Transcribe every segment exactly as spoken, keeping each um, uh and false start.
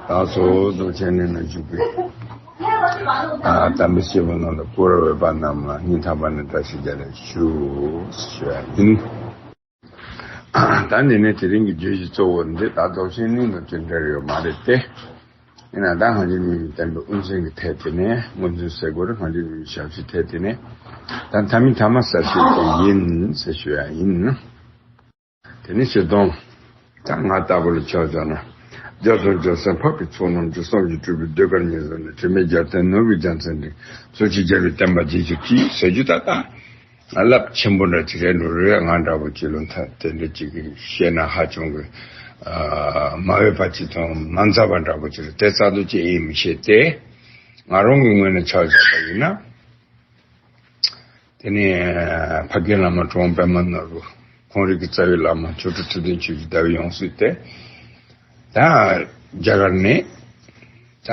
བདག་སོགས་རྫོགས་ཆེན་གནས་ན་བཞུགས་པའི། ཨ། དམ་པའི་སྐྱེས་བུ་རྣམས་ལ་སྐུ་རབ་འོད་འབར་རྣམས་ལ་སྙིང་ཐག་པ་ནས་བཀྲ་ཤིས་བདེ་ལེགས་ཞུ་ཞུ་ཡ་ཡིན། ད་འདི་ནས་དེ་རིང་གི་བརྗོད་གཞི་གཙོ་བོ་འདི་ད་རྫོགས་ཆེན་གླིང་དང་ཅི་འབྲེལ་ཡོད་མ་རེད་དེ། ཡིན་ན་ད་སྔ་འགྱུར་མིང་བསྟན་པའི་དབུ་འཛིན་གྱི་ཐད་དེ་ནས་སྔོན་འཛིན་ཟེར་དགོས་རེད། སྔ་འགྱུར་མིང་ཞབས་ཕྱི་ཐད་དེ་ནས་ད་མཐའ་མའི་མཐའ་མ་གསལ་བཤད་དེ་ཡིན་ཟེར་ཞུ་ཡ་ཡིན། དེ་ནི་སྤྱིར་བཏང་། ད་ང་ལྟ་བུ་ལ་ཆ་བཞག་ན། རྒྱ་མཚོ་རྒྱལ་མཚན་འཕགས་པའི་ཚོགས་རྣམས་ཀྱིས། བསམ་བཞིན་སྤྲུལ་པའི་ཟློས་གར་ཉི་ཟེར་ནས། དྲི་མེད་རྒྱལ་མཚན་ནོར་བུའི་རྒྱལ་མཚན་འདི། ཚུལ་ཁྲིམས་རྒྱལ་པོའི་བསྟན་པ་རྒྱས་གྱུར་ཅིག་ཟེར་རྒྱུ་ད་ལྟ། རླབས་ཆེན་པོ་འདྲ་ཅིག་རེད་འགྲོ་རེད། ང་འདྲ་བོ་ཅིག་ལ་ད་དེ་འདྲ་ཅིག་གི་བཤད་ན་ཧ་ཅང་གི། ཨ། མ་འོས་པ་ཅིག་དང་མ་མཛའ་བ་འདྲ་བོ་ཅིག་རེད། དེ་རྩ་དོན་ཅིག་ཡིན་མི་ཤེས་ཏེ། ང་རང་གི་ངོས་ནས་ཆ་བཞག་པ་ཡིན་ན། དེ་ནས་ཕ་རྒན་བླ་མ་གྲུབ་དབང་པདྨ་ནོར་བུ། ཁོང་རང་གི་རྩ་བའི་བླ་མ་མཆོག་སྤྲུལ་ཐུབ་བསྟན་ཆོས་ཀྱི་ཟླ་བའི་ཡང་སྲིད་དེ། ད་རྒྱ་གར་ནས་ད་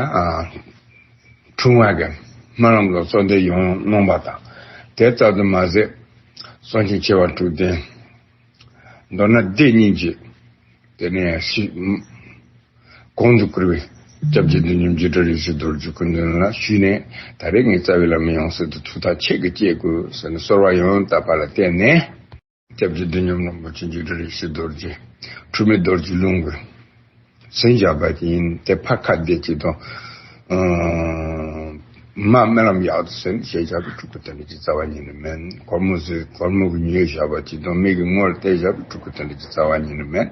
འཁྲུངས་པ་གི་སྨོན་ལམ་ལ་གསོལ་འདེབས་ཡང་ཡང་གནང་བ་དང་། དེ་ཙམ་དུ་མ་ཟད། གསུང་ཆེན་ཆེ་བ་དྲུག་ལྡན། མདོར་ན་སྡེ་གཉིས་ཀྱི། དེ་ནས་ཤི། གོང་དུ་བཀུར་བའི་སྐྱབས་རྗེ་བདུད་འཇོམས་འཇིགས་བྲལ་ཡེ་ཤེས་རྡོ་རྗེ་སྐུ་མདུན་ལ་ཞུས་ནས། ད་རེས་ངའི་རྩ་བའི་བླ་མའི་ཡང་སྲིད་དུ་ཐུགས་ཐག་ཆོད་ཀྱི་བཅད་དགོས་ཟེར་ནས་གསོལ་བ་ཡང་ཡང་བཏབ་པ་ལ་བརྟེན་ནས། སྐྱབས་རྗེ་བདུད་འཇོམས་རིན་པོ་ཆེ་འཇིགས་བྲལ་ཡེ་ཤེས་རྡོ་རྗེ། འཁྲུལ་མེད་རྡོ་རྗེ་ལུང་གིས་ཟིན་བཞག་པ་དེ་ཡིན། དེ་ཕར་ཁ་བདེ་ཅིག་དང་། ཨང་། མ་སྨོན་ལམ་ཡག་ཏུ་ཟིན་བྱས་བཞག་པའི་སྤྲུལ་སྐུ་དེ་འདྲ་ཅིག་རྩ་བ་ཉིད་ནས་མིན། སྒོར་མོ་ཟིག་སྒོར་མོ་གིས་ཉོས་བཞག་པ་ཅིག་དང་མི་གིས་ངོ་ལ་བལྟས་བཞག་པའི་སྤྲུལ་སྐུ་དེ་འདྲ་ཅིག་རྩ་བ་ཉིད་ནས་མིན།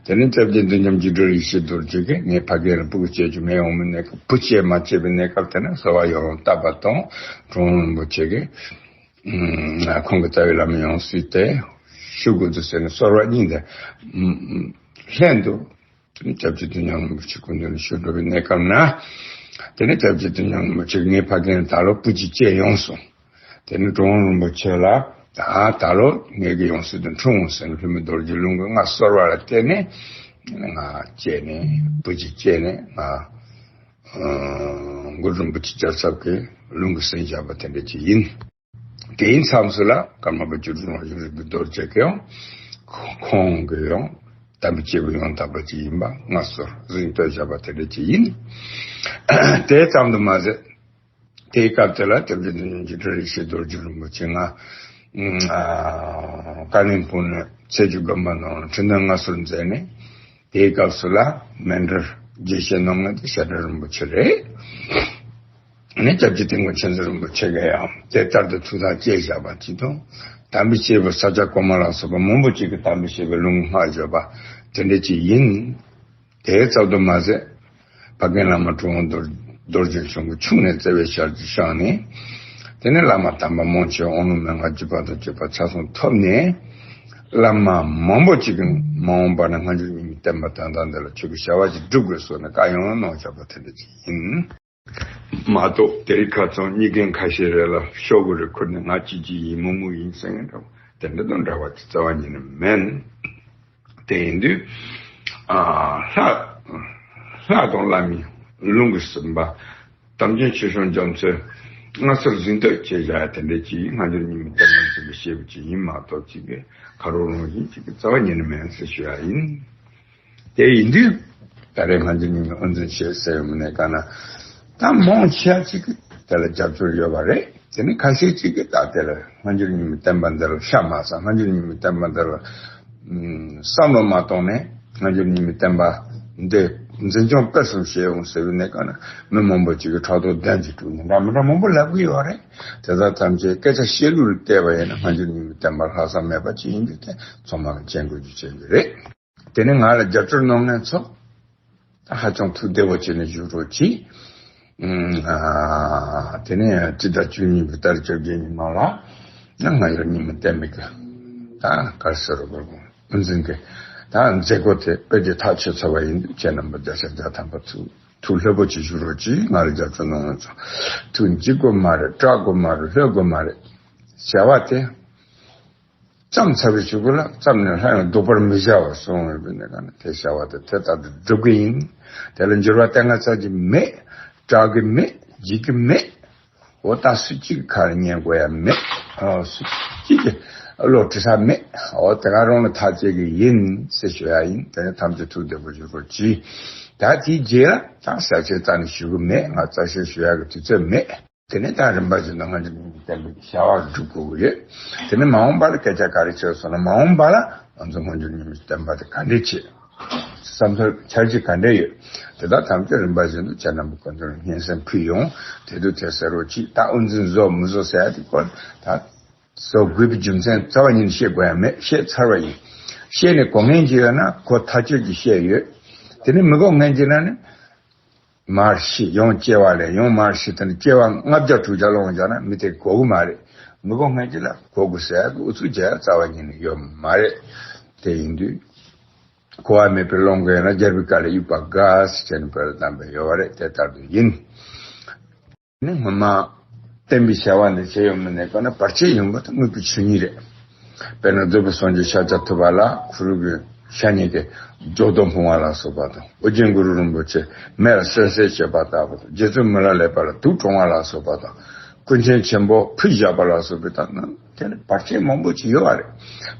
དེ་ནས་སྐྱབས་རྗེ་བདུད་འཇོམས་འཇིགས་བྲལ་ཡེ་ཤེས་རྡོ་རྗེ་གིས་ངའི་ཕ་རྒན་ལ་སྤུ་གུ་སྐྱེ་རྒྱུ་མེད་འོང་མི་གནས་སྐབས། བུ་སྐྱེས་མ་སྐྱེས་པའི་གནས་སྐབས་དེ་ན་གསོལ་བ་ཡང་ཡང་བཏབ་པ་དང་། གྲུབ་དབང་རིན་པོ་ཆེ་གིས། ཨང་། ཁོང་གི་རྩ་བའི་བླ་མའི་ཡང་སྲིད་དེ་ཞུ་དགོས་འདུག་ཟེར་ནས་གསོལ་བ་གཉིས་དེ་ལྷན་དུ། དེ་ནས་སྐྱབས་རྗེ་བདུད་འཇོམས་རིན་པོ་ཆེ་སྐུ་མདུན་ལ་ཞུ་འགྲོ་བའི་གནས་སྐབས་ན། དེ་ནས་སྐྱབས་རྗེ་བདུད་འཇོམས་རིན་པོ་ཆེ་གིས་ངའི་ཕ་རྒན་ད་ལོ་བུ་གཅིག་སྐྱེས་ཡོང་སོང་། དེ་ནས་གྲུབ་དབང་རིན་པོ་ཆེ་ལ། ད་ད་ལོ་ངེད་ཀྱི་ཡང་སྲིད་དུ་འཁྲུངས་ཟེར་ནས་འཁྲུལ་མེད་རྡོ་རྗེ་ལུང་གིས་ང་གསོལ་བ་ལ་བརྟེན་ནས། ང་སྐྱེས་ནས་བུ་གཅིག་སྐྱེས་ནས་ང་། ཨང་། གུ་རུ་རིན་པོ་ཆེ་རྒྱལ་ཚབ་ཀྱི་ལུང་གིས་ཟིན་བཞག་པ་དེ་འདྲ་ཅིག་ཡིན། དེའི་མཚམས་སུ་ལ་ཀརྨ་པ་བཅུ་དྲུག་རང་བྱུང་རིག་པའི་རྡོ་རྗེ་གིས་ཡང་། ཁོང་གིས་ཡང་དམ་པའི་སྐྱེས་བུ་ཡང་དག་པ་ཅིག་ཡིན་པ་ང་ཚོར་གཟེངས་བསྟོད་བྱས་པ་དེ་འདྲ་ཅིག་ཡིན། དེ་ཙམ་དུ་མ་ཟད། དེའི་སྐབས་དེ་ལ་སྐྱབས་རྗེ་བདུད་འཇོམས་འཇིགས་བྲལ་ཡེ་ཤེས་རྡོ་རྗེ་རིན་པོ་ཆེ་ང་། ཨ། བཀའ་བློན་སྤུངས་ནས་ཚེས་བཅུ་དགོན་པ་ནང་ཁྲི་འདོན་མངའ་གསོལ་མཛད་ནས། དེའི་སྐབས་སུ་ལ་མཎྜལ་རྒྱས་བཤད་གནང་མཁན་དེ་ཞྭ་སྒྲ་རིན་པོ་ཆེ་རེད། ནས་སྐྱབས་རྗེ་དིལ་མགོ་མཁྱེན་བརྩེ་རིན་པོ་ཆེ་གིས་ཡང་དེ་ལྟར་དུ་ཐུགས་ཐག་བཅད་བཞག་པ་ཅིག་དང་། དམ་པའི་སྐྱེས་བུ་ས་སྐྱ་གོང་མ་ལ་སོགས་པ་མང་པོ་ཅིག་གིས་དམ་པའི་སྐྱེས་བུའི་ལུང་བསྔགས་བརྗོད་པ་དེ་འདྲ་ཅིག་ཡིན། དེ་ཙམ་དུ་མ་ཟད། ཕ་རྒན་བླ་མ་གྲུབ་དབང་རྡོ་རྡོ་རྗེ་འཆང་གིས་ཆུང་ནས་བརྩེ་བའི་ཞལ་གྱིས་བཞེས་ནས། དེ་ནས་བླ་མ་དམ་པ་མང་ཆེ་དབང་ལུང་མན་ངག་བརྒྱུད་པ་དང་བཅས་པ་ཆ་ཚང་ཐོབ་ནས། བླ་མ་མང་པོ་ཅིག་གིས་མ་འོངས་པ་ན་སྔ་འགྱུར་རྙིང་མའི་བསྟན་པ་དོན་དག་འདི་ལ་ཁྱོད་ཀྱིས་བྱ་བ་ཅིག་སྒྲུབ་དགོས་གསུངས་ནས་བཀའ་ཡང་གནང་བཞག་པ་དེ་འདྲ་ཅིག་ཡིན། མ་གཏོགས་དེ་རིང་ཁ་སང་གཉིས་རྒན་ཁ་ཤས་རེ་ལ་ཤོག་གུ་རེ་ཁུར་ནས་ང་ཅི་ཅི་ཡིན་མོ་མོ་ཡིན་ཟེར་མཁན་འདྲ་བོ་དེ་འདྲ་དང་འདྲ་བ་ཅིག་རྩ་བ་ཉིད་ནས་མིན། དེ་ཡིན་དུས། ཨ། ལྷ། ལྷ་དང་བླ་མའི་ལུང་གིས་ཟིན་པ། དམ་ཅན་ཆོས་སྐྱོང་རྒྱ་མཚོས་མངའ་གསོལ་གཟེངས་བསྟོད་བྱས་བཞག་ཡ་དེ་འདྲ་ཅིག་སྔ་འགྱུར་རྙིང་མའི་བསྟན་པ་འཛིན་པའི་སྐྱེས་བུ་ཅིག་ཡིན་མ་གཏོགས་ཅིག་གི་ཁ་རོག་རང་བཞིན་ཅིག་གི་རྩ་བ་ཉིད་ནས་མིན་ཟེར་ཞུ་ཡ་ཡིན། དེ་ཡིན་དུས། ད་རེས་སྔ་འགྱུར་རྙིང་མའི་དབུ་འཛིན་བྱས་ཟེར་ཡོང་ནས་ག་ན། ད་མང་ཆེ་བ་ཅིག་གིས་དེ་ལ་རྒྱབ་སྐྱོར་ཡོད་པ་རེད། དེ་ནི་ཁ་ཤས་ཅིག་གིས་ད་དེ་ལ་སྔ་འགྱུར་རྙིང་མའི་བསྟན་པ་འདི་ལ་ཤ་མ་ཟ། སྔ་འགྱུར་རྙིང་མའི་བསྟན་པ་འདི་ལ་བསམ་བློ་མ་གཏོང་ནས། སྔ་འགྱུར་རྙིང་མའི་བསྟན་པ་འདི་འཛིན་སྐྱོང་སྤེལ་གསུམ་བྱས་ཡོང་ཟེར་བའི་གནས་སྐབས་ན། མི་མང་པོ་ཅིག་གིས་ཕྲག་དོག་ལྡན་གྱི་དཀྲུག་ནས་འདྲ་མི་འདྲ་མང་པོ་ལབ་གི་ཡོད་རེད། དེ་དག་ཐམས་ཅད་སྐད་ཆ་བཤད་ལུགས་ལ་བལྟས་པ་ཡིན་ན་སྔ་འགྱུར་རྙིང་མའི་བསྟན་པ་ལྷག་བསམ་མེད་པ་ཅིག་ཡིན་རྒྱུ་དེ་ཚང་མ་གིས་མཁྱེན་དགོས་རྒྱུ་བྱེད་ཀྱི་རེད། དེ་ནས་ང་ལ་རྒྱབ་སྐྱོར་གནང་མཁན་ཚོ། ད་ཧ་ཅང་ཐུགས་བདེ་བོ་བྱས་ནས་བཞུགས་རོགས་གྱིས། ཨ། དེ་ནས་སྤྱི་ཟླ་བཅུ་གཉིས་པའི་ཏ་རིག་བཅོ་བརྒྱད་ཉིན་མ་ལ། ཡང་སྔ་འགྱུར་རྙིང་མའི་བསྟན་པའི་གི། ད་ག་རེ་ཟེར་རོ། དབུ་འཛིན་གི་ད་མཛད་སྒོ་དེ་དཔེ་དེབ་ཐག་ཆོད་ཚར་བ་ཡིན་དུས། ཁྱེད་རྣམ་པ་བརྒྱ་ཆ་བརྒྱ་ཐམ་པ་ཐུགས་ཐུགས་ལྷོད་པོ་བྱས་བཞུགས་རོགས་གྱིས། ང་ལ་རྒྱབ་སྐྱོར་གནང་མཁན་ཚོ། ཐུགས་འཇིགས་དགོས་མ་རེད། སྐྲག་དགོས་མ་རེད། ལྷོད་དགོས་མ་རེད། བྱ་བ་དེ་བརྩམས་ཚར་བའི་གཞུག་གུ་ལ། བརྩམས་ནས་སླར་ཡང་ལྡོག་པར་མི་བྱའོ་གསུངས་ཡོད་པའི་གནས་སྐབས་ན། དེ་བྱ་བ་དེ་དེ་ལྟར་དུ་སྒྲུབ་ཀྱི་ཡིན། དེ་ལ་འགྱུར་བ་གཏན་ལ་ཚར་གྱི་མེད། སྐྲག་གི་མེད། འཇིགས་ཀྱི་མེད། འོ་ད་སུ་གཅིག་གི་ཁ་ལ་ཉན་དགོས་ཡ་མེད། ཨ། སུ་གཅིག་གི་བློ་དཀྲི་ས་མེད། འོ་དེ་ག་རང་ལ་ཐག་བཅད་ཀྱི་ཡིན་ཟེར་ཞུ་ཡ་ཡིན། དེ་ནས་ཐམས་ཅད་ཐུགས་བདེ་པོ་བཞུགས་རོགས་གྱིས། ད་དེའི་རྗེས་ལ་ད་ས་བཅད་རྩ་ནས་ཞུ་གི་མེད། ང་རྩ་བཤད་ཞུ་ཡག་གི་དུས་ཚོད་མེད། དེ་ནས་ད་རིམ་པ་བཞིན་དུ་སྔོན་འཇུག་སྙོམས་འཇུག་བསྟན་པའི་བྱ་བ་སྒྲུབ་དགོས་ཀྱི་ཡོད། དེ་ནས་མ་འོངས་པ་ལ་སྐད་ཆ་ག་རེ་བྱས་སོང་ན། མ་འོངས་པ་ལ་ང་ཚོ་སྔོན་འཇུག་སྙོམས་འཇུག་བསྟན་པ་དེ་ག་འདྲས་བྱེད། བསམ་ཚུལ་འཆར་གཞི་ག་འདྲས་ཡོད། དེ་དག་ཐམས་ཅད་རིམ་པ་བཞིན་དུ་ཁྱེད་རྣམ་པ་ཁོང་ཚོར་སྙན་སེང་ཕུལ་ཡོང་། དེ་དུས་དེ་ཟེར་རོགས་གྱིས། ད་དབུ་འཛིན་བཟོ་མི་བཟོ་ཟེར་ཡ་དེ་སྐོར་ད་བཟོ་དགོས་པའི་རྒྱུ་མཚན་རྩ་བ་ཉིད་ནས་བཤད་དགོས་ཡ་མེད། བཤད་ཚར་བ་ཡིན། བཤད་ནས་གོ་མཁན་ཅིག་ཡོད་ན་གོ་ཐག་ཆོད་ཀྱི་བཤད་ཡོད། དེ་ནས་མི་གོ་མཁན་ཅིག་ན་ནི་མར་ཤི་ཡང་སྐྱེ་བ་ལེན། ཡང་མར་ཤི། དེ་ནས་སྐྱེ་བ་ལྔ་བརྒྱ་དྲུག་བརྒྱ་སློང་བཞག་ན་མི་དེ་གོ་གི་མ་རེད། མི་གོ་མཁན་ཅིག་ལ་གོ་དགོས་ཟེར་གི་ཨུ་ཚུགས་རྒྱག་ཡ་རྩ་བ་ཉིད་ནས་ཡོད་མ་རེད། དེ་ཡིན་དུས་གོ་བ་མེད་པའི་སློང་གི་ཡོད་ན་རྒྱལ་པོའི་བཀའ་ལ་དབྱུག་པ་དགའ་ཟེར་བྱས་ནས་བོད་ལ་གདམས་པ་ཡོད་པ་རེད། དེ་ལྟར་དུ་ཡིན། ནི་སྔོན་མ་བསྟན་པའི་བྱ་བ་འདི་བྱས་ཡོད་མིན་ནས་གོ་ན། བར་ཆད་ཡོང་བ་དང་དངོས་པོའི་ཆོས་ཉིད་རེད། དཔེར་ན་རྫོགས་པའི་སངས་རྒྱས་ཤཱཀྱ་ཐུབ་པ་ལ་ཁུ་རུ་གི་ཤ་ཉེ་གི་སྦྱོར་རྡོ་འཕངས་པ་ལ་སོགས་པ་དང་། ཨོ་རྒྱན་གུ་རུ་རིན་པོ་ཆེ་མེ་ལ་བསྲེགས་བསྲེགས་བྱས་པ་ལྟ་བུ་དང་། རྗེ་བཙུན་མི་ལ་ལས་པ་ལ་དུག་བཀྲོངས་པ་ལ་སོགས་པ་དང་། ཀུན་མཁྱེན་ཆེན་པོ་ཕུད་བཞག་པ་ལ་སོགས་པའི་དང་ནང་དེ་ནི་བར་ཆད་མང་པོ་ཅིག་ཡོད་པ་རེད།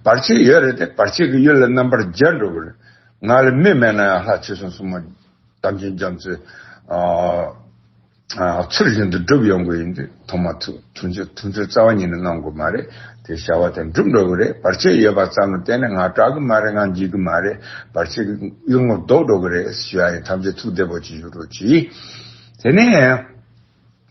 བར་ཆད་ཡོད་རེད་དེ། བར་ཆད་ཀྱི་ཡུལ་ལ་རྣམ་པར་སྦྱར་འགྲོ་གི་རེད། ང་ལ་མི་མེད་ན་ཡང་ལྷ་ཆོས་སྲུང་སྲུང་མ་དམ་ཅན་རྒྱ་མཚོའི་ཨ་ཨ་ཚུལ་བཞིན་དུ་སྒྲུབ་ཡོང་གི་ཡིན་དུས། ཐོག་མ་ཐུག་ཐུག་ཚོད་ཐུག་ཚོད་རྩ་བ་ཉིད་ནས་གནང་དགོས་མ་རེད། དེ་བྱ་བ་དེ་འགྲུབ་འགྲོ་གི་རེད། བར་ཆད་ཡོད་པ་ཙམ་ལ་བརྟེན་ནས་ང་སྐྲག་གི་མ་རེད། ང་འཇིགས་གི་མ་རེད། བར་ཆད་ཀྱི་གཡུལ་ངོར་ལྡོག་འགྲོ་གི་རེད་ཞུ་ཡ་ཡིན། ཐམས་ཅད་ཐུགས་བདེ་པོ་ཅིག་བཞུགས་རོགས་གྱིས། དེ་ནས་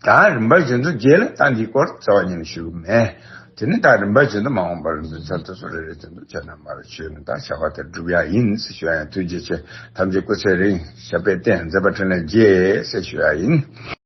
ད་རིམ་པ་བཞིན་དུ་རྗེས་ལ་ད་འདིའི་སྐོར་རྩ་བ་ཉིད་ནས་ཞུ་གི་མེད། དེ་ནས་ད་རིམ་པ་བཞིན་དུ་མ་འོངས་པར་འདི་ཚར་དུ་སོ་རེ་རེ་བཞིན་དུ་ཁྱེད་རྣམ་པར་ཞུས་ནས་ད་བྱ་བ་དེ་སྒྲུབ་ཡ་ཡིན་ཟེར་ཞུ་ཡ་ཡིན། ཐུགས་རྗེ་ཆེ། ཐམས་ཅད་སྐུ་ཚེ་རིང་། ཞབས་པད་བརྟན། མཛད་པ་འཕྲིན་ལས་རྒྱས་ཟེར་ཞུ་ཡ་ཡིན།